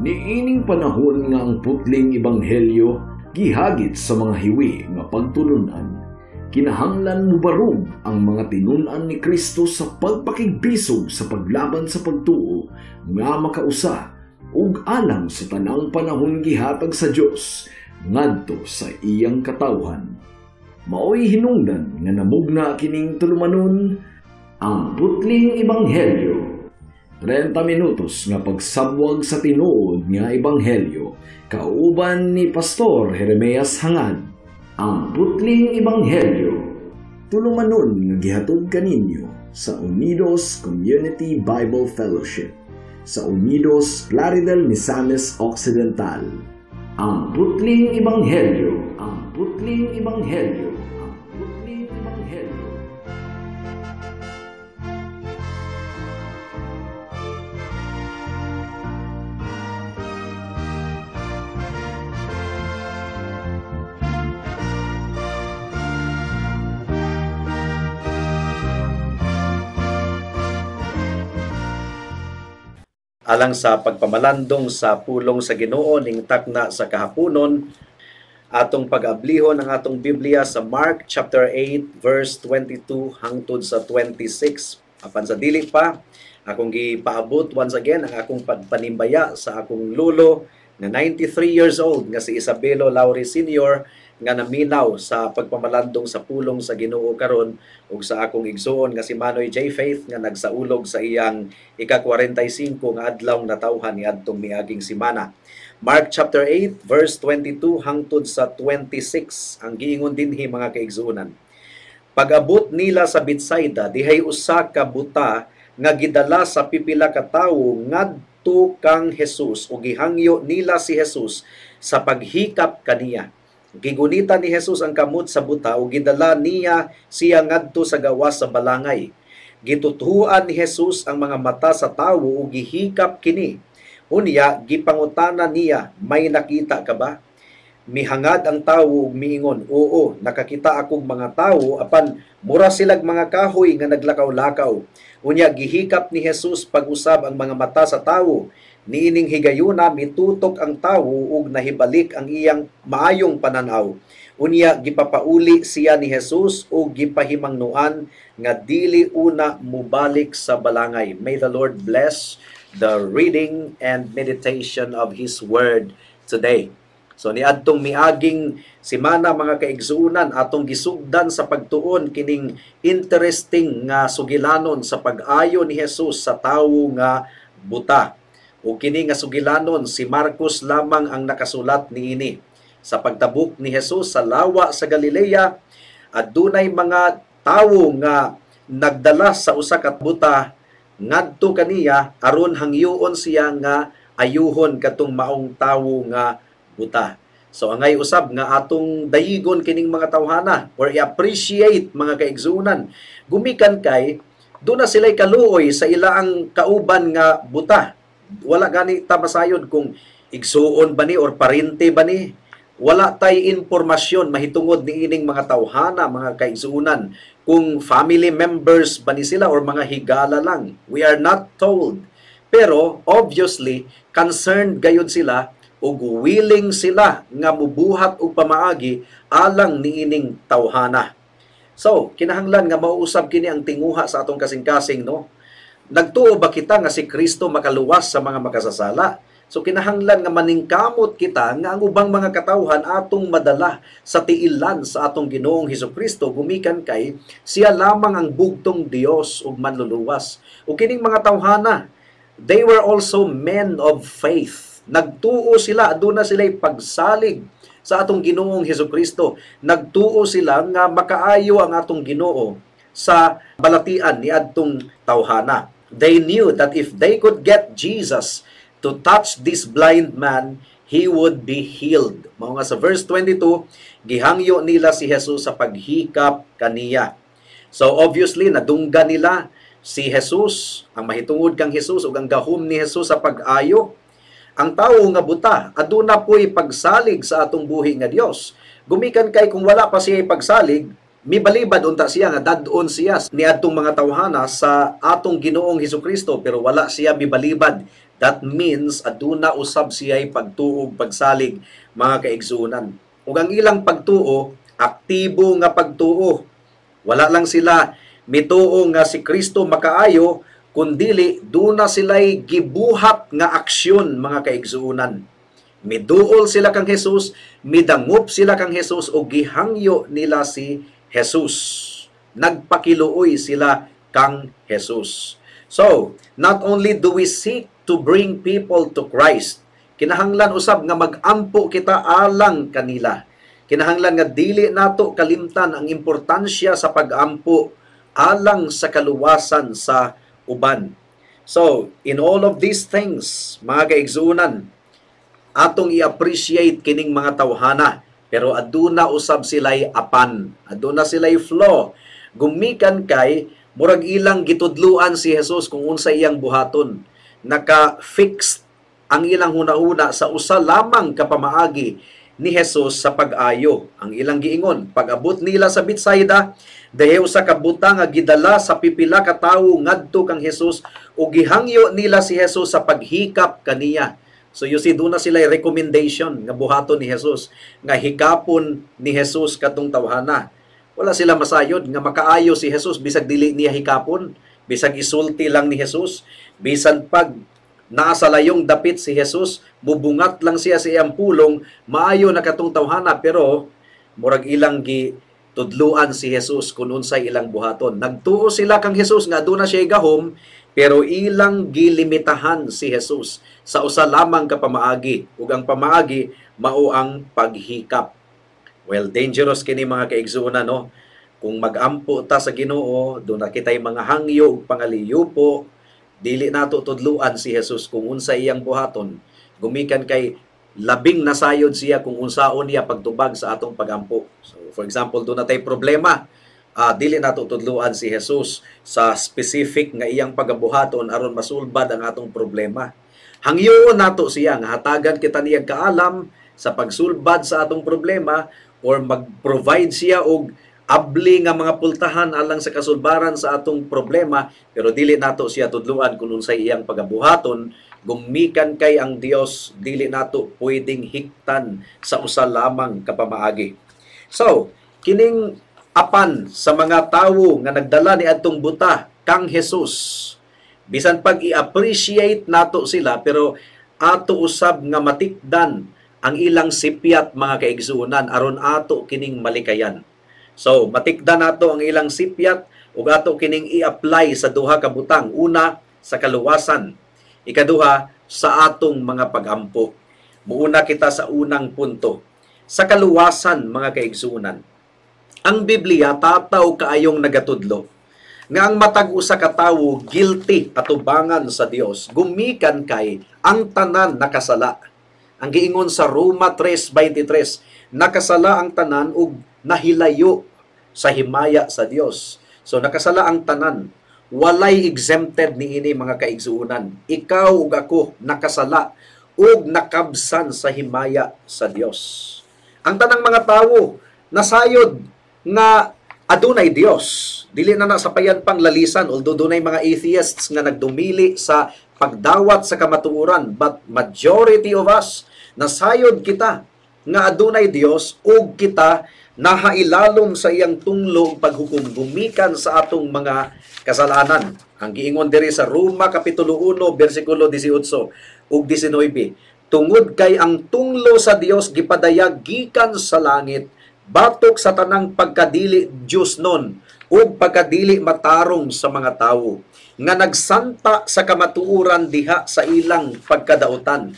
Niining panahon nga ang putling ebanghelyo gihagit sa mga hiwi nga pagtulunan, kinahanglan mubarog ang mga tinun-an ni Kristo sa pagpakigbisog sa paglaban sa pagtuo nga makausa ug alang sa tanang panahon gihatag sa Dios ngadto sa iyang katawhan. Maoy hinungdan nga namugna kining tulumanon ang putling ebanghelyo. 30 minutos nga pagsabwag sa tinuod nga ebanghelyo kauban ni Pastor Jeremias Hangad. Ang putling ebanghelyo, tulumanon nga gihatod kaninyo sa Unidos Community Bible Fellowship sa Unidos, Plaridel, Misamis Occidental. Ang putling ebanghelyo, ang putling ebanghelyo, ang putling ebanghelyo. Alang sa pagpamalandong sa pulong sa Ginoo ning takna sa kahaponon, atong pag-ablihon ang atong Biblia sa Mark chapter 8 verse 22 hangtod sa 26. Apan sa dili pa, akong gipaabot once again ang akong pagpanimbaya sa akong lolo na 93 years old nga si Isabelo Lauri Sr. nga naminaw sa pagpamalandong sa pulong sa Ginoo karon, ug sa akong igsuon nga si Manoy J. Faith nga nagsaulog sa iyang ika-45 nga adlaw natawhan niadtong miaging semana. Mark chapter 8 verse 22 hangtod sa 26 ang giingon dinhi, mga kaigsuonan. Pag-abot nila sa Betsaida, dihay usa ka buta nga gidala sa pipila ka tawo ngadto kang Jesus ug gihangyo nila si Jesus sa paghikap kaniya. Gigunita ni Jesus ang kamot sa buta ug gidala niya siya ngadto sa gawas sa balangay. Gitutuan ni Jesus ang mga mata sa tawo ug gihikap kini. Unya gipangutana niya, may nakita ka ba? Mihangad ang tawo ug miingon, oo, nakakita akong mga tawo apan mura silag mga kahoy nga naglakaw-lakaw. Unya gihikap ni Jesus pag-usab ang mga mata sa tawo. Niining higayuna mitutok ang tawo ug nahibalik ang iyang maayong pananaw. Unya gipapauli siya ni Jesus ug gipahimangnuan nga dili una mubalik sa balangay. May the Lord bless the reading and meditation of His Word today. So niadtong miaging semana, mga kaigsuonan, atong gisugdan sa pagtuon kining interesting nga sugilanon sa pag-ayo ni Jesus sa tawo nga buta. O kini nga sugilanon, si Marcos lamang ang nakasulat niini. Sa pagtabok ni Jesus sa lawa sa Galilea, adunay mga tawo nga nagdala sa usa ka buta ngadto kaniya aron hangyoon siya nga ayuhon katong maong tawo nga buta. So angay usab nga atong dayigon kining mga tawhana or i-appreciate, mga kaigsuonan, gumikan kay duna sila'y kaluoy sa ilaang kauban nga buta. Wala gani ta masayod kung igsuon ba ni or parente ba ni. Wala tay impormasyon mahitungod niining mga tawhana, mga kaigsuonan, kung family members ba ni sila or mga higala lang. We are not told. Pero obviously concerned gayud sila ug willing sila nga mubuhat og pamaagi alang niining tawhana. So kinahanglan nga mauusab kini ang tinguha sa atong kasing-kasing, no? Nagtuo ba kita nga si Kristo makaluwas sa mga makasasala? So kinahanglan nga maningkamot kita nga ang ubang mga katawhan atong madala sa tiilan sa atong Ginoong Hesukristo, gumikan kay siya lamang ang bugtong Dios ug manluluwas. Ug kining mga tawhana, they were also men of faith. Nagtuo sila, aduna sila'y pagsalig sa atong Ginoong Hesukristo. Nagtuo sila nga makaayo ang atong Ginoo sa balatian ni adtong tawhana. They knew that if they could get Jesus to touch this blind man, he would be healed. Mao nga sa verse 22, gihangyo nila si Jesus sa paghikap kaniya. So obviously, nadunggan nila si Jesus, ang mahitungod kang Jesus ug ang gahom ni Jesus sa pag-ayo. Ang tawo nga buta, aduna po'y pagsalig sa atong buhi nga Dios. Gumikan kay kung wala pa siya pagsalig, mibalibad unta siya nga dad-on siya niadtong mga tawhana sa atong Ginoong Hesukristo, pero wala siya mibalibad. That means aduna usab siya'y pagtuo, pagsalig, mga kaigsuonan. Ug ang ilang pagtuo, aktibo nga pagtuo. Wala lang sila mituo nga si Kristo makaayo, kundili duna sila'y gibuhat nga aksyon, mga kaigsuonan. Miduol sila kang Jesus, midangop sila kang Jesus, o gihangyo nila si Jesus. Nagpakiluoy sila kang Jesus. So, not only do we seek to bring people to Christ, kinahanglan usab nga mag-ampo kita alang kanila. Kinahanglan nga dili nato kalimtan ang importansya sa pag-ampo alang sa kaluwasan sa uban. So, in all of these things, mga kaigsuonan, atong i-appreciate kining mga tawhana, pero aduna usab sila'y apan, aduna sila'y flaw. Gumikan kay murag ilang gitudluan si Jesus kung unsa iyang buhaton. Naka-fixed ang ilang hunahuna sa usa lamang ka pamaagi ni Jesus sa pag-ayo. Ang ilang giingon, pag-abot nila sa Bethsaida, dahil usa ka buta nga gidala sa pipila ka tawo ngadto kang Jesus ug gihangyo nila si Jesus sa paghikap kaniya. So you see, duna sila recommendation nga buhaton ni Jesus, nga hikapon ni Jesus katong tawhana. Wala sila masayod nga makaayo si Jesus bisag dili niya hikapon, bisag isulti lang ni Jesus, bisan pag naa sa layong dapit si Jesus, mubungat lang siya sa iyang pulong, maayo na katong tawhana, pero murag ilang gi tudluan si Jesus kung unsay ilang buhaton. Nagtuo sila kang Jesus nga aduna siya gahom, pero ilang gilimitahan si Jesus sa usa lamang ka pamaagi, ug ang pamaagi mao ang paghikap. Well, dangerous kini, mga kaigsuonan, no? Kung magampo ta sa Ginoo, duna kitay mga hangyo ug pangaliyupo, dili nato tudluan si Jesus kung unsa iyang buhaton. Gumikan kay labing nasayod siya kung unsaon niya pagtubag sa atong pagampo. So, for example, duna tay problema, dili nato tudluan si Jesus sa specific nga iyang pagabuhaton aron masulbad ang atong problema. Hangyoon nato siya nga hatagan kita niya kaalam sa pagsulbad sa atong problema or mag-provide siya og abli nga mga pultahan alang sa kasulbaran sa atong problema, pero dili nato siya tudluan kung unsay iyang pagabuhaton, gumikan kay ang Dios dili nato pwedeng hiktan sa usa lamang ka pamaagi. So, kining apan sa mga tawo nga nagdala ni adtong buta kang Jesus, bisan pag i-appreciate nato sila, pero ato usab nga matikdan ang ilang sipyat, mga kaigsuonan, aron ato kining malikayan. So, matikdan nato ang ilang sipyat ug ato kining i-apply sa duha ka butang. Una, sa kaluwasan. Ikaduha, sa atong mga pagampo. Muuna kita sa unang punto. Sa kaluwasan, mga kaigsuonan. Ang Biblia tataw kaayong nagatudlo nga ang matag usa ka tawo guilty atubangan sa Dios, gumikan kay ang tanan nakasala. Ang giingon sa Roma 3:23, nakasala ang tanan ug nahilayo sa himaya sa Dios. So nakasala ang tanan. Walay exempted niini, mga kaigsuonan. Ikaw ug ako nakasala ug nakabsan sa himaya sa Dios. Ang tanang mga tawo nasayod nga adunay Dios. Dili na na sapayan pang lalisan, although dunay mga atheists nga nagdumili sa pagdawat sa kamatuoran, but majority of us nasayod kita nga adunay Dios ug kita nahailalom sa iyang tunglo ug paghukom gumikan sa atong mga kasalanan. Ang giingon diri sa Roma kapitulo 1 bersikulo 18 ug 19, tungod kay ang tunglo sa Dios gipadayag gikan sa langit batok sa tanang pagkadili Dios nun ug pagkadili matarong sa mga tawo nga nagsanta sa kamatuoran diha sa ilang pagkadautan.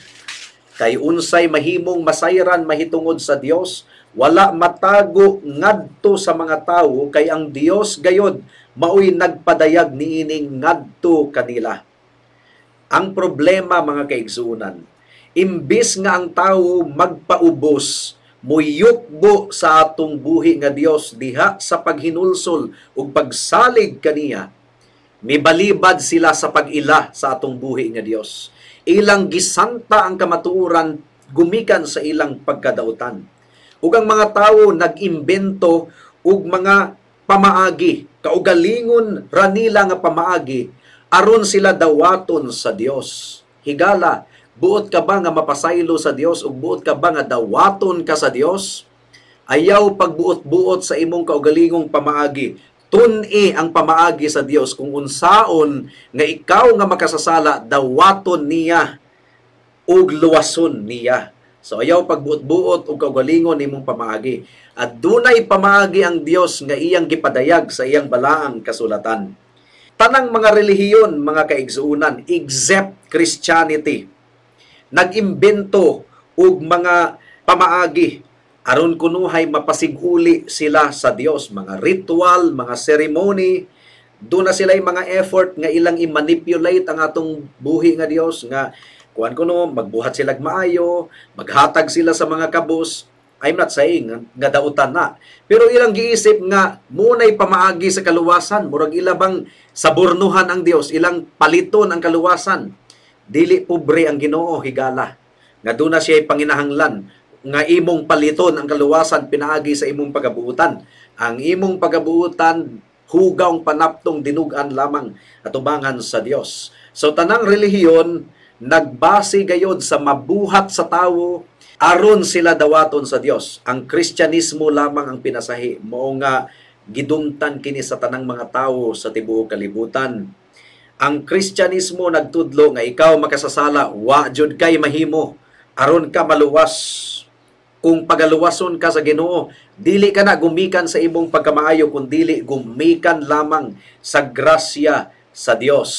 Kay unsay mahimong masayran mahitungod sa Dios, wala matago ngadto sa mga tawo, kay ang Dios gayod maoy nagpadayag niining ngadto kanila. Ang problema, mga kaigsuonan, imbis nga ang tawo magpaubos, muyukbo sa atong buhi nga Dios diha sa paghinulsol ug pagsalig kaniya, mibalibad sila sa pag-ila sa atong buhi nga Dios. Ilang gisanta ang kamatuoran gumikan sa ilang pagkadautan. Ug ang mga tawo nag-imbento og mga pamaagi, kaugalingon ra nila nga pamaagi aron sila dawaton sa Dios. Higala, buot ka ba nga mapasaylo sa Dios ug buot ka ba nga dawaton ka sa Dios? Ayaw pagbuot-buot sa imong kaugalingong pamaagi. Tun-i ang pamaagi sa Dios kung unsaon nga ikaw nga makasasala dawaton niya ug luwason niya. So ayaw pagbuot-buot og kaugalingon nimong pamaagi. At dunay pamaagi ang Dios nga iyang gipadayag sa iyang balaang kasulatan. Tanang mga relihiyon, mga kaigsuonan, except Christianity, nag-imbento og mga pamaagi aron kunuhay mapasiguli sila sa Dios, mga ritual, mga ceremony. Doon na sila mga effort nga ilang i-manipulate ang atong buhi nga Dios nga kuan kuno magbuhat sila maayo, maghatag sila sa mga kabus. I'm not saying nga dautan na, pero ilang giisip nga munay pamaagi sa kaluwasan, murag ila bang sabornuhan ang Dios, ilang paliton ang kaluwasan. Dili pobre ang Ginoo, higala, nga doon na siya panginahanglan nga imong paliton ang kaluwasan pinaagi sa imong pagabuutan. Ang imong pagabuutan hugawng panaptong dinugan lamang atubangan sa Dios. So tanang relihiyon nagbase gayod sa mabuhat sa tawo aron sila dawaton sa Dios. Ang Kristyanismo lamang ang pinasahi, mao nga gidumtan kini sa tanang mga tawo sa tibuok kalibutan. Ang Kristyanismo nagtudlo nga ikaw makasasala, wa jud kay mahimo aron ka maluwas. Kung pagaluwason ka sa Ginoo, dili ka na gumikan sa imong pagkamaayo, kun dili gumikan lamang sa grasya sa Dios.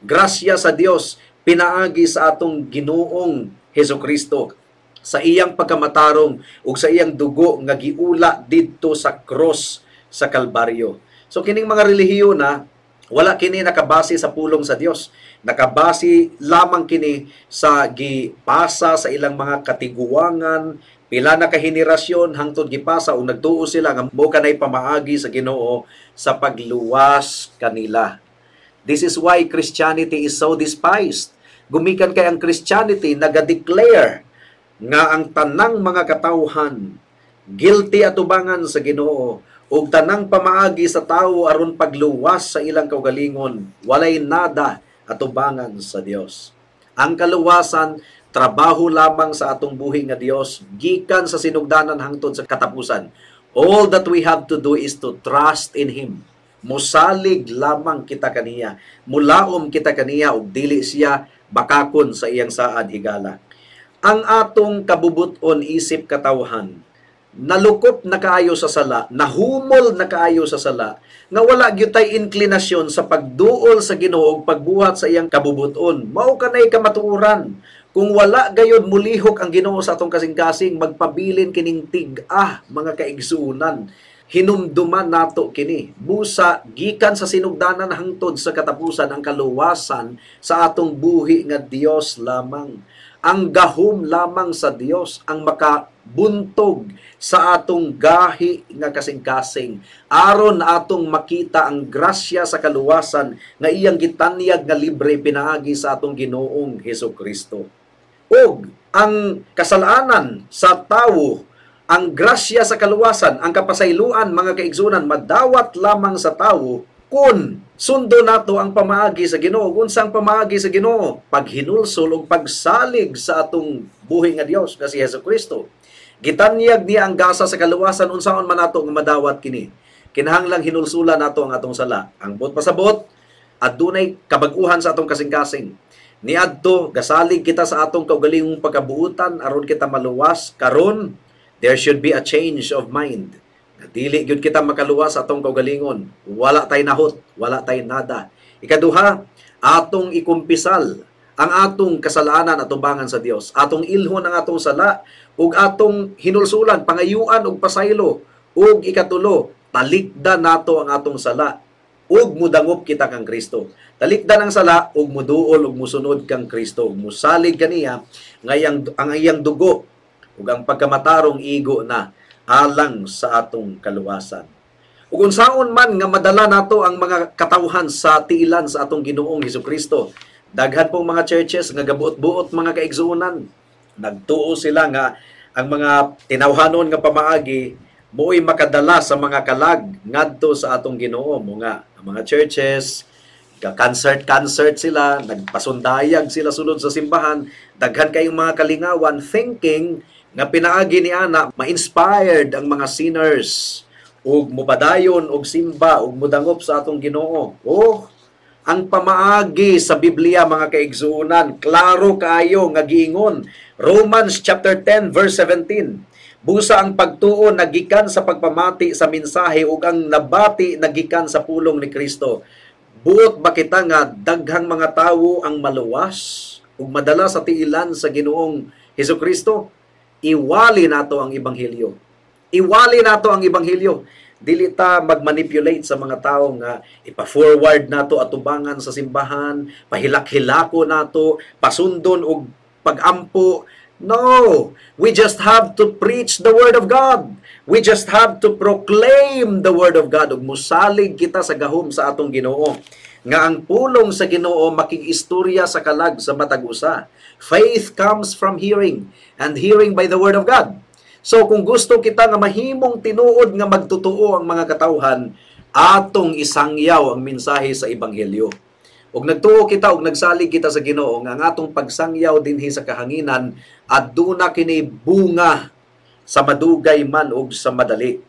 Grasya sa Dios pinaagi sa atong Ginoong Hesukristo sa iyang pagkamatarong ug sa iyang dugo nga giula didto sa cross sa Kalbaryo. So kining mga relihiyon na wala kini nakabase sa pulong sa Dios. Nakabase lamang kini sa gipasa sa ilang mga katiguangan, pila na kahenerasyon hangtod gipasa ug nagtuo sila nga mo kanay pamaagi sa Ginoo sa pagluwas kanila. This is why Christianity is so despised. Gumikan kay ang Christianity naga-declare nga ang tanang mga katawhan guilty atubangan sa Ginoo ug tanang pamaagi sa tawo aron pagluwas sa ilang kaugalingon walay nada atubangan sa Dios. Ang kaluwasan trabaho lamang sa atong buhi nga Dios gikan sa sinugdanan hangtod sa katapusan. All that we have to do is to trust in Him. Musalig lamang kita kaniya, mulaom kita kaniya ug dili siya bakakon sa iyang saad, higala. Ang atong kabubuton isip katawhan, nalukop na kaayo sa sala, nahumol na kaayo sa sala, nga wala gyud tay inklinasyon sa pagduol sa Ginoo ug pagbuhat sa iyang kabubuton. Mao kanay kamatuoran. Kung wala gayod mulihok ang Ginoo sa atong kasing-kasing, magpabilin kining tig-ah, mga kaigsuonan. Hinumduman nato kini. Busa gikan sa sinugdanan hangtod sa katapusan ang kaluwasan sa atong buhi nga Dios lamang. Ang gahom lamang sa Dios ang makabuntog sa atong gahi nga kasing-kasing aron atong makita ang grasya sa kaluwasan nga iyang gitanyag nga libre pinaagi sa atong Ginoong Hesukristo. Ug ang kasalanan sa tawo, ang grasya sa kaluwasan, ang kapasayloan, mga kaigsunan, madawat lamang sa tawo kung sundo nato ang pamaagi sa Ginoo. Unsang pamaagi sa Ginoo? Paghinulsol ug pagsalig sa atong buhi nga Dios nga si Hesukristo. Gitanyag niya ang gasa sa kaluwasan, unsaon man nato nga madawat kini. Kinahanglang hinulsulan nato ang atong sala. Ang buot pasabot, adunay kabag-uhan sa atong kasing-kasing. Niadto gasalig kita sa atong kaugalingong pagkabuutan aron kita maluwas karon. There should be a change of mind. Dili gyud kita makaluwas sa atong kaugalingon. Wala tay nahot, wala tay nada. Ikaduha, atong ikumpisal ang atong kasalanan at atubangan sa Dios. Atong ilhon ang atong sala ug atong hinulsulan, pangayuan og pasaylo. Ug ikatulo, talikdan nato ang atong sala ug mudangop kita kang Kristo. Talikdan ang sala ug muduol ug musunod kang Kristo. Ug musalig kaniya ngayang ang iyang dugo ug ang pagkamatarong igo na alang sa atong kaluwasan. Ug unsaon man nga madala nato ang mga katawhan sa tiilan sa atong Ginoong Hesukristo. Daghan pong mga churches nga gabuot-buot, mga kaigsuonan. Nagtuo sila nga ang mga tinawhanon nga pamaagi mo'y makadala sa mga kalag ngadto sa atong Ginoo. Mo nga ang mga churches Ga-concert-concert sila, nagpasundayag sila sulod sa simbahan, daghan kayong mga kalingawan, thinking nga pinaagi ni ana ma-inspired ang mga sinners ug mupadayon og simba ug mudangop sa atong Ginoo. Oh, ang pamaagi sa Biblia, mga kaigsuonan, klaro kaayo nga giingon. Romans chapter 10 verse 17. Busa ang pagtuo nagikan sa pagpamati sa mensahe ug ang nabati nagikan sa pulong ni Kristo. Buot ba kita nga daghang mga tawo ang maluwas ug madala sa tiilan sa Ginoong Hesukristo? Iwali nato ang ebanghelyo. Iwali nato ang ebanghelyo. Dili ta magmanipulate sa mga tao nga ipa-forward nato atubangan sa simbahan, pahilak-hilako nato, pasundon og pagampo. No, we just have to preach the word of God. We just have to proclaim the word of God ug musalig kita sa gahom sa atong Ginoo. Nga ang pulong sa Ginoo makig-istorya sa kalag sa matag usa. Faith comes from hearing, and hearing by the word of God. So kung gusto kita nga mahimong tinuod nga magtotoo ang mga katawhan, atong isangyaw ang mensahe sa ebanghelyo. Ug nagtuo kita ug nagsalig kita sa Ginoo nga ang atong pagsangyaw dinhi sa kahanginan aduna kini bunga sa madugay man ug sa madali.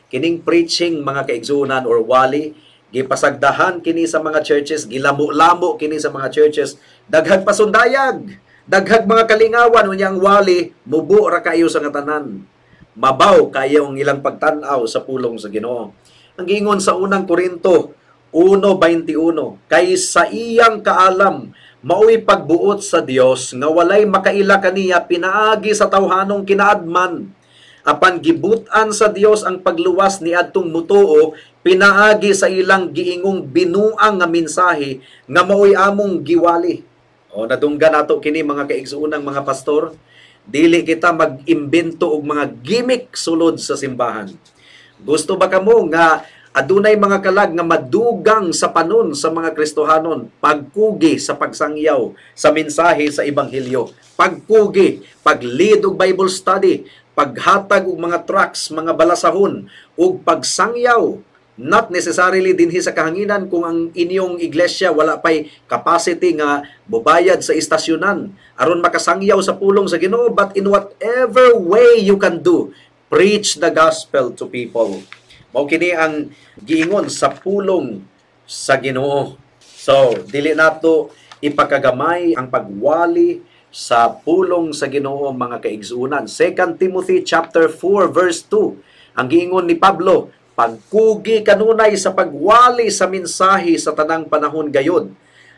Kining preaching, mga kaigsuonan, or wali, gipasagdahan kini sa mga churches, gilamo-lamo kini sa mga churches, daghang pasundayag, daghang mga kalingawan. Unya ang wali mubo ra kayo sa nga tanan. Mabaw kayo ang ilang pagtan-aw sa pulong sa Ginoo. Ang giingon sa Unang Korinto 1:21, kay sa iyang kaalam maoy pagbuot sa Dios nga walay makaila kaniya pinaagi sa tawhanong kinaadman. Apan gibut-an sa Dios ang pagluwas ni adtong mutuo pinaagi sa ilang giingong binuang nga mensahe nga maoy among giwali. O nadunggan nato kini, mga kaigsuonang mga pastor, dili kita mag-imbento og mga gimmick sulod sa simbahan. Gusto ba kamo nga adunay mga kalag nga madugang sa panon sa mga Kristohanon? Pagkugi sa pagsangyaw sa mensahe sa ebanghelyo, pagkugi, pag-lead og Bible study, paghatag og mga tracts, mga balasahon, ug pagsangyaw. Not necessarily dinhi sa kahanginan kung ang inyong iglesia wala pay capacity nga mobayad sa istasyonan aron makasangyaw sa pulong sa Ginoo, but in whatever way you can do, preach the gospel to people. Mao kini ang giingon sa pulong sa Ginoo. So, dili nato ipakagamay ang pagwali sa pulong sa Ginoo, mga kaigsuonan. 2 Timothy chapter 4 verse 2. Ang giingon ni Pablo, pagkugi kanunay sa pagwali sa mensahe sa tanang panahon gayod.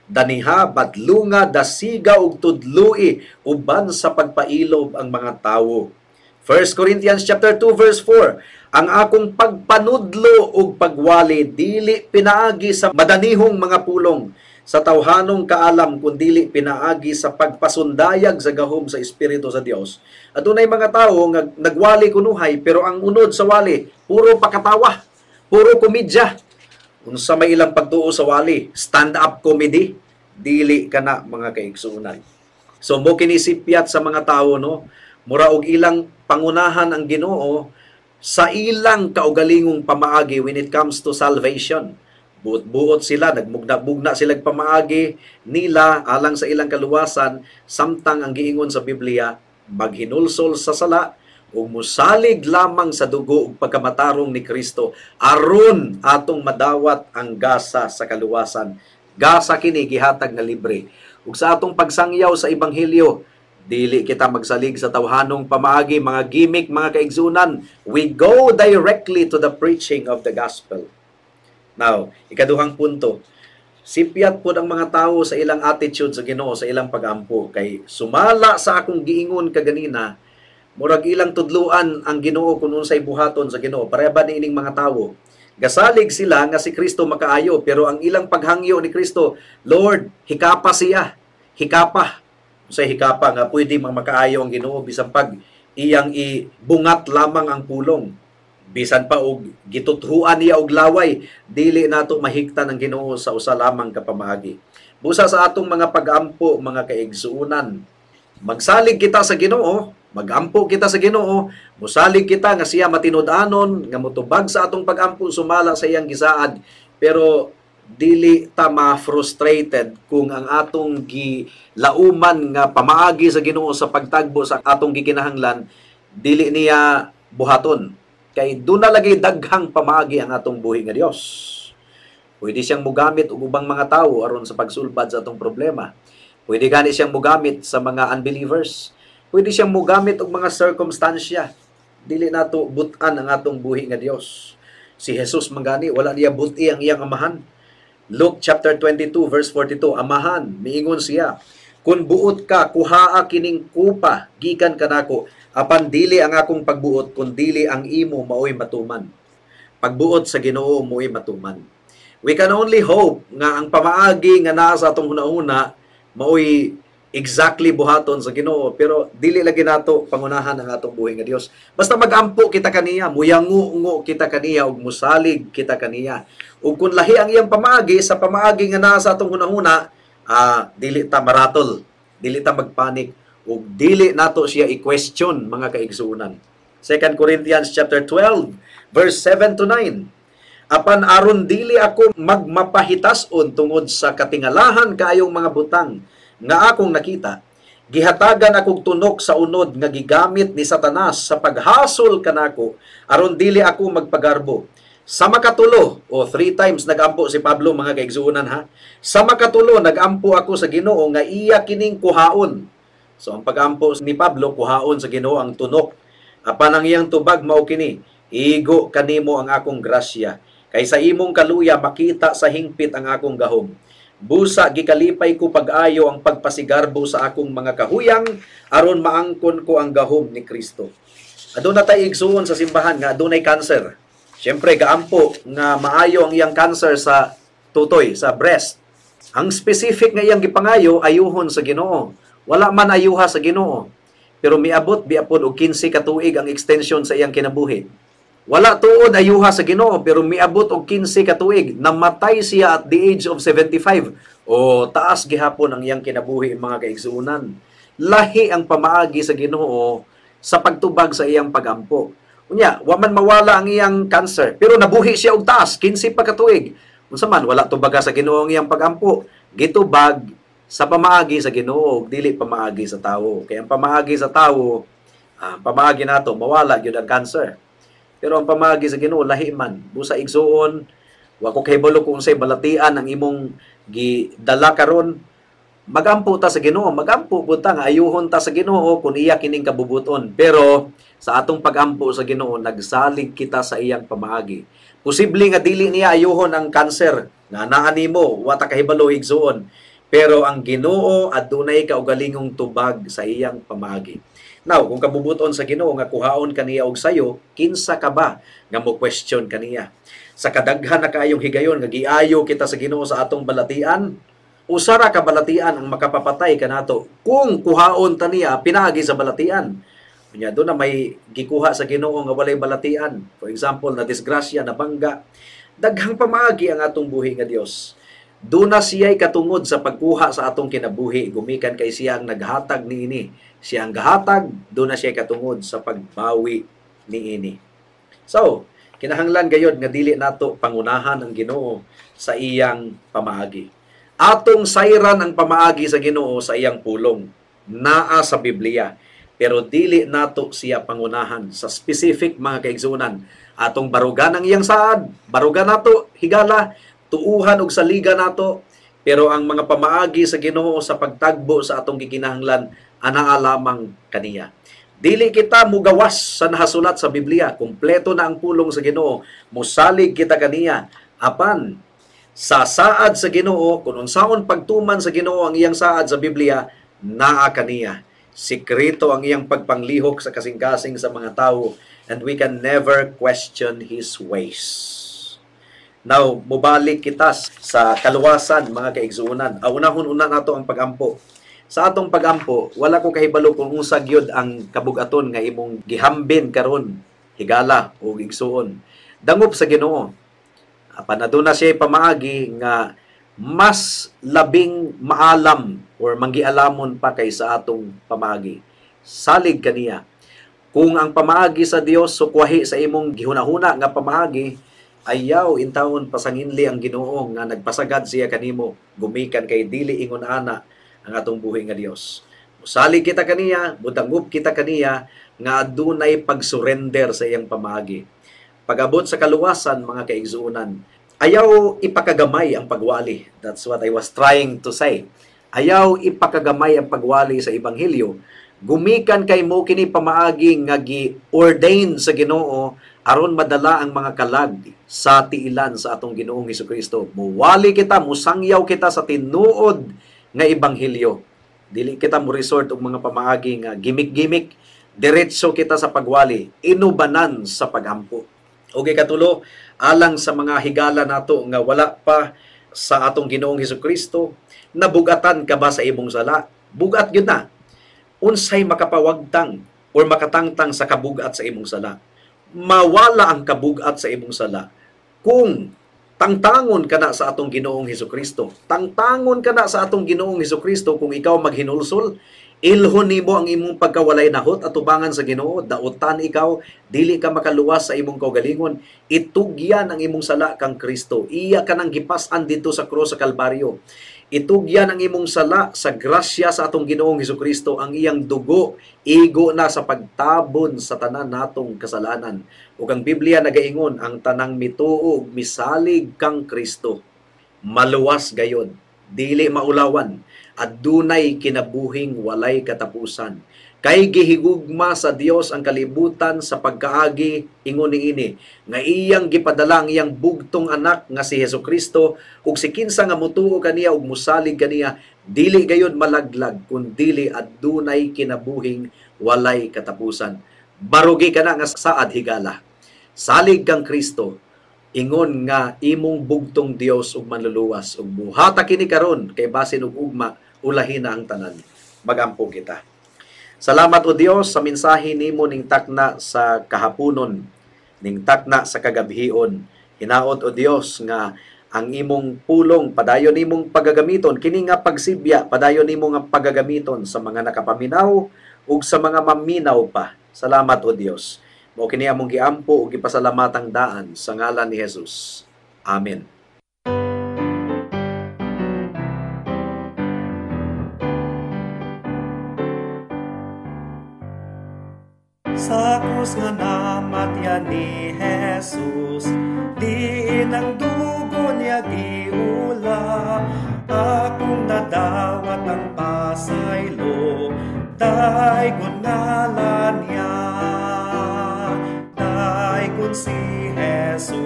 Daniha, badlunga, dasiga ug tudloi uban sa pagpailob ang mga tawo. 1 Corinthians chapter 2 verse 4, ang akong pagpanudlo ug pagwali dili pinaagi sa madanihong mga pulong sa tawhanong kaalam kundili pinaagi sa pagpasundayag sa gahom sa Espiritu sa Dios. Adunay mga tawo nga nagwali kunuhay pero ang unod sa wali puro pakatawa, puro komedya. Unsa may ilang pagtuo sa wali? Stand-up comedy? Dili kana, mga kaigsuonan. So mo kini sipyat sa mga tawo, no? Mura og ilang pangunahan ang Ginoo sa ilang kaugalingong pamaagi when it comes to salvation. Buot-buot sila, nagmugna-bugna sila pamaagi nila alang sa ilang kaluwasan, samtang ang giingon sa Biblia, maghinulsol sa sala ug musalig lamang sa dugo ug pagkamatarong ni Kristo aron atong madawat ang gasa sa kaluwasan. Gasa kini gihatag nga libre. Ug sa atong pagsangyaw sa ebanghelyo, dili kita magsalig sa tawhanong pamaagi, mga gimmick, mga kaigsunan. We go directly to the preaching of the gospel. Now, ikaduhang punto, sipyat po ang mga tao sa ilang attitude sa Ginoo, sa ilang pagampo. Kay sumala sa akong giingon kaganina, murag ilang tudluan ang Ginoo kung unsay buhaton sa Ginoo. Pareha ba niining mga tawo? Gasalig sila nga si Kristo makaayo, pero ang ilang paghangyo ni Kristo, Lord, hikapa siya, hikapa. Unsay hikapa nga pwede mang makaayo ang Ginoo bisan pag iyang ibungat lamang ang pulong? Bisan pa og gituthuan niya og laway, dili nato mahigtan ang Ginoo sa usa lamang ka pamaagi. Busa sa atong mga pagampo, mga kaigsuonan, magsalig kita sa Ginoo, magampo kita sa Ginoo, musalig kita nga siya matinud-anon, nga motubag sa atong pagampo sumala sa iyang gisaad, pero Dili ta ma-frustrated kung ang atong gilauman nga pamaagi sa Ginoo sa pagtagbo sa atong gikinahanglan dili niya buhaton. Kay duna lagi daghang pamaagi ang atong buhi nga Dios. Pwede siyang mugamit og ubang mga tawo aron sa pagsulbad sa atong problema. Pwede gani siyang mugamit sa mga unbelievers. Pwede siyang mugamit og mga circumstansya. Dili nato but-an ang atong buhi nga Dios. Si Jesus man gani wala niya buti ang iyang amahan. Luke chapter 22 verse 42, "Amahan," miingon siya, "kun buot ka, kuhaa kining kupa gikan kanako, apan dili ang akong pagbuot kun dili ang imo maoy matuman." Pagbuot sa Ginoo mo'y matuman. We can only hope nga ang pamaagi nga naa sa atong hunahuna maoy exactly buhaton sa Ginoo, pero dili lagi nato pangunahan ang atong buhi nga Dios. Basta magampo kita kaniya, muyango kita kaniya ug musalig kita kaniya. Ug kun lahi ang iyang pamaagi sa pamaagi nga naa sa atong hunahuna, dili ta maratol, dili ta magpanik ug dili nato siya i-question, mga kaigsuonan. 2 Corinthians chapter 12 verse 7 to 9. "Apan aron dili ako magmapahitas-on tungod sa katingalahan kaayong mga butang nga akong nakita, gihatagan akong tunok sa unod nga gigamit ni Satanas sa paghasol kanako aron dili ako magpagarbo. Sa makatulo," o three times nagampo si Pablo, mga kaigsuonan, ha. "Sa makatulo nagampo ako sa Ginoo nga iya kining kuhaon." So ang pagampo ni Pablo, kuhaon sa Ginoo ang tunok. Apan ang iyang tubag mao kini, "Igo kanimo ang akong grasya, kay sa imong kaluya makita sa hingpit ang akong gahom. Busa gikalipay ko pag-ayo ang pagpasigarbo sa akong mga kahuyang aron maangkon ko ang gahom ni Kristo." Aduna tay igsuon sa simbahan nga adunay cancer. Siyempre gaampo nga maayo ang iyang cancer sa tutoy, sa breast. Ang specific nga iyang gipangayo, ayuhon sa Ginoo. Wala man ayuha sa Ginoo. Pero miabot biapod og 15 ka tuig ang extension sa iyang kinabuhi. Wala tuod ayuha sa Ginoo, pero miabot og 15 ka tuig, namatay siya at the age of 75. O taas gihapon ang iyang kinabuhi, mga kaigsuonan. Lahi ang pamaagi sa Ginoo sa pagtubag sa iyang pagampo. Unya, wa man mawala ang iyang cancer, pero nabuhi siya og taas, 15 pa ka tuig. Unsa man, wala tubaga sa Ginoo ang iyang pagampo? Gitubag sa pamaagi sa Ginoo, dili pamaagi sa tawo. Kaya ang pamaagi sa tawo, pamaagi nato mawala gyud ang cancer. Pero ang pamaagi sa Ginoo lahi man. Busa igsuon, wa ko kahibalo kung unsay balatian ang imong gidala karon. Magampo ta sa Ginoo, magampo pud ta nga ayuhon ta sa Ginoo kung iya kining kabubuton. Pero sa atong pagampo sa Ginoo, nagsalig kita sa iyang pamaagi. Posible nga dili niya ayuhon ang cancer nga naa nimo, wa ta kahibalo, igsuon. Pero ang Ginoo adunay kaugalingong tubag sa iyang pamaagi. Now, kung kabubuton sa Ginoo nga kuhaon kaniya og sayo, kinsa ka ba nga mo question kaniya? Sa kadaghan na kaayong higayon nga giayo kita sa Ginoo sa atong balatian, usa ra ka balatian ang makapapatay kanato kung kuhaon ta niya pinaagi sa balatian. Unya do na may gikuha sa Ginoo nga walay balatian. For example, na disgrasya, na bangga. Daghang pamaagi ang atong buhi nga Dios. Duna siya'y katungod sa pagkuha sa atong kinabuhi, gumikan kay siya ang naghatag niini. Siya ang gahatag, duna siya'y katungod sa pagbawi niini. So, kinahanglan gayod nga dili nato pangunahan ang Ginoo sa iyang pamaagi. Atong sayran ang pamaagi sa Ginoo sa iyang pulong, naa sa Biblia. Pero dili nato siya pangunahan sa specific, mga kaigsuonan. Atong barugan ang iyang saad, barugan nato higala, tuuhan og saliga nato, pero ang mga pamaagi sa Ginoo sa pagtagbo sa atong gikinahanglan anaa lamang kaniya. Dili kita mugawas sa nahasulat sa Biblia, kumpleto na ang pulong sa Ginoo, musalig kita kaniya. Apan sa saad sa Ginoo, kun unsaon pagtuman sa Ginoo ang iyang saad sa Biblia, naa kaniya. Sikreto ang iyang pagpanglihok sa kasing-kasing sa mga tao, and we can never question His ways. Now, mubalik kita sa kaluwasan, mga kaigsuonan. Unahon una nato ang pagampo. Sa atong pagampo, wala ko kahibalo kung unsa gyud ang kabugaton nga imong gihambin karon, higala o igsuon. Dangop sa Ginoo. Apan aduna siya pamaagi nga mas labing maalam or manggialamon pa kaysa atong pamaagi. Salig kaniya. Kung ang pamaagi sa Dios sukwahi sa imong gihunahuna nga pamaagi, Ayaw intawon pasanginli ang Ginoo nga nagpasagad siya kanimo, gumikan kay dili ingon ana ang atong buhi nga Dios. Musalig kita kaniya, mudangup kita kaniya nga adunay pagsurrender sa iyang pamaagi. Pag-abot sa kaluwasan, mga kaigsuonan, ayaw ipakagamay ang pagwali. That's what I was trying to say. Ayaw ipakagamay ang pagwali sa ebanghelyo. Gumikan kay mo kini pamaagi nga gi-ordain sa Ginoo aron madala ang mga kalag sa tiilan sa atong Ginoong Hesukristo. Muwali kita, musangyaw kita sa tinuod nga ebanghelyo. Dili kita mo resort og mga pamaagi nga gimmick-gimmick. Diretso kita sa pagwali, inubanan sa pagampo. Okay, katulo, alang sa mga higala nato nga wala pa sa atong Ginoong Hesukristo, nabugatan ka ba sa imong sala? Bugat gyud na. Unsay makapawagtang or makatangtang sa kabugat sa imong sala? Mawala ang kabugat sa imong sala kung tangtangon ka na sa atong Ginoong Hesukristo. Tangtangon ka na sa atong Ginoong Hesukristo kung ikaw maghinulsol, ilhon nimo ang imong pagkawalay nahot at tubangan sa Ginoo, dautan ikaw, dili ka makaluwas sa imong kaugalingon, itugyan ang imong sala kang Kristo. Iya ka nang gipas-an dito sa krus sa Kalbaryo. Itugyan ang imong sala sa grasya sa atong Ginoong Hesukristo, ang iyang dugo igo na sa pagtabon sa tanan natong kasalanan. Ug ang Biblia nagaingon, ang tanang mituo ug misalig kang Kristo maluwas gayon, dili maulawan, at dunay kinabuhing walay katapusan. Kay gihigugma sa Dios ang kalibutan sa pagkaagi ingon niini nga iyang gipadala ang iyang bugtong anak nga si Hesukristo, ug si kinsa nga motuo kaniya ug mosalig kaniya dili gayon malaglag kun dili adunay kinabuhing walay katapusan. Barugi kana nga saad higala. Salig kang Kristo ingon nga imong bugtong Dios ug manluluwas, ug buhata kini karon kay basin og ugma ulahin na ang tanan. Magampo kita. Salamat o Dios sa mensahe nimo ning takna sa kahaponon, ning takna sa kagabhion. Hinaot o Dios nga ang imong pulong padayon nimong pagagamiton, kini nga pagsibya padayon nimo nga pagagamiton sa mga nakapaminaw ug sa mga maminaw pa. Salamat o Dios. Mao kini among giampo ug gipasalamatang daan sa ngalan ni Jesus. Amen. Sa krus nga namatyan ni Jesus, diin ang dugo niya giula, akong nadawat ang pasaylo, daygon ngalan niya, daygon si Jesus,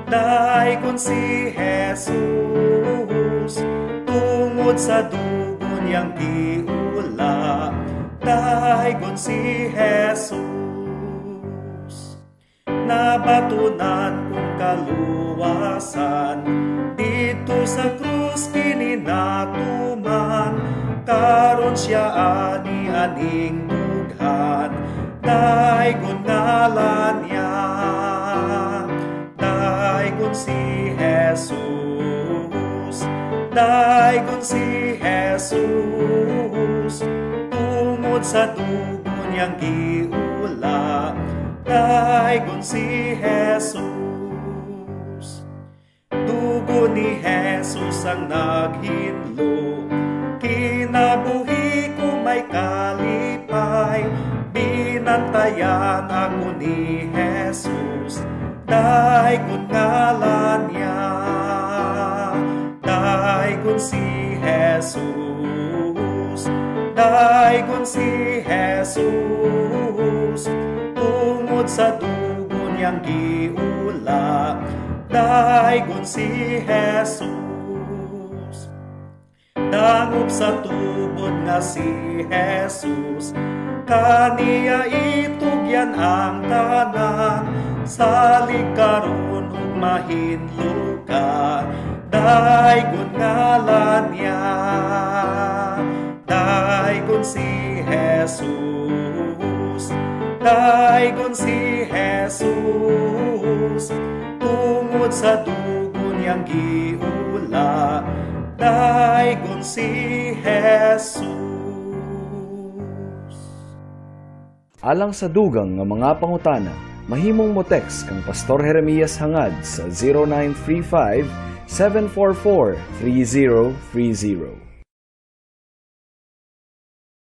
daygon si Jesus, tungod sa dugo niyang giula, daygon si Jesus. Nabatunan kong kaluwasan, dito sa krus kini natuman, karon siya ani aning dughan, daygon ngalan niya, daygon si Jesus, daygon si Jesus, tungod sa dugo niyang giula, daygon si Jesus. Dugo ni Jesus ang naghinlo, kinabuhi ko may kalipay, binantayan ako ni Jesus, daygon ngalan niya, daygon si Jesus, daygon si Jesus, tungod sa dugo niyang giula, daygon si Jesus. Dangop sa tubod nga si Jesus, kaniya itugyan ang tanan, salig karon ug mahinlo ka, daygon ngalan niya, daygon si Jesus, daygon si Jesus, tungod sa dugo niyang giula, daygon si Jesus. Alang sa dugang nga mga pangutana, Mahimong mo text kang Pastor Jeremias Hangad sa 0935 744 3030.